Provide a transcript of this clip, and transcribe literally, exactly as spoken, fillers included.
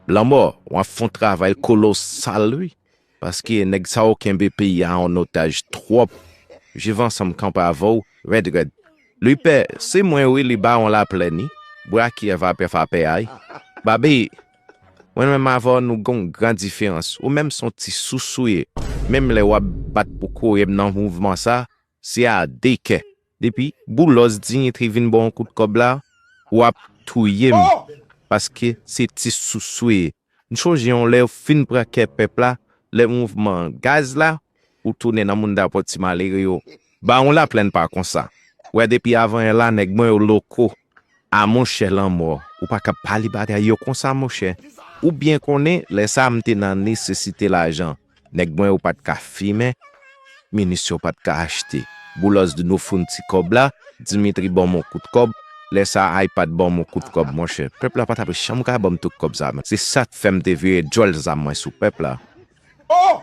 Lanmò, w ap fè yon travay kolosal, wi. Paske nèg sa yo kenbe peyi a an otaj twòp. Viv Ansanm kanpe avè w, rèd, rèd. Lipè, se mwen, wi, li Bawon Laplèn, wi. Bwa ki eva pè fa pè ay. Babi, mwen menm avè w, nou gen yon gran diferans. Ou menm se yon ti sousou ye. Menm lè w ap bat pou kore m nan mouvman sa, se a de kè. Depi Boulos Dimitri vin ba w yon kout kòb la, w ap touye m. Paske se ti sousou ye. M sonje yon lè yo fin pran kè pèp la, lè mouvman gaz la, ou tounen nan moun dapò ti malere yo. Bawon Laplèn pa konsa. Wè depi avan yè la, nèg mwen yo loko. A monchè Lanmò, ou pa ka pale bagay yo konsa monchè. Ou byen konnen, lè sa a m te nan nesesite lajan. Nèg mwen yo pa t ka fimen, minis yo pa t ka achte. Boulos di nou foun ti kòb la, Dimitri ban m yon kout kòb, lè sa a iPad ban m yon kout kòb monchè. Pèp la pa t ap janm ka ban m tout kòb sa a. Se sa k fè m te vire djòl zam mwen sou pèp la. Oh!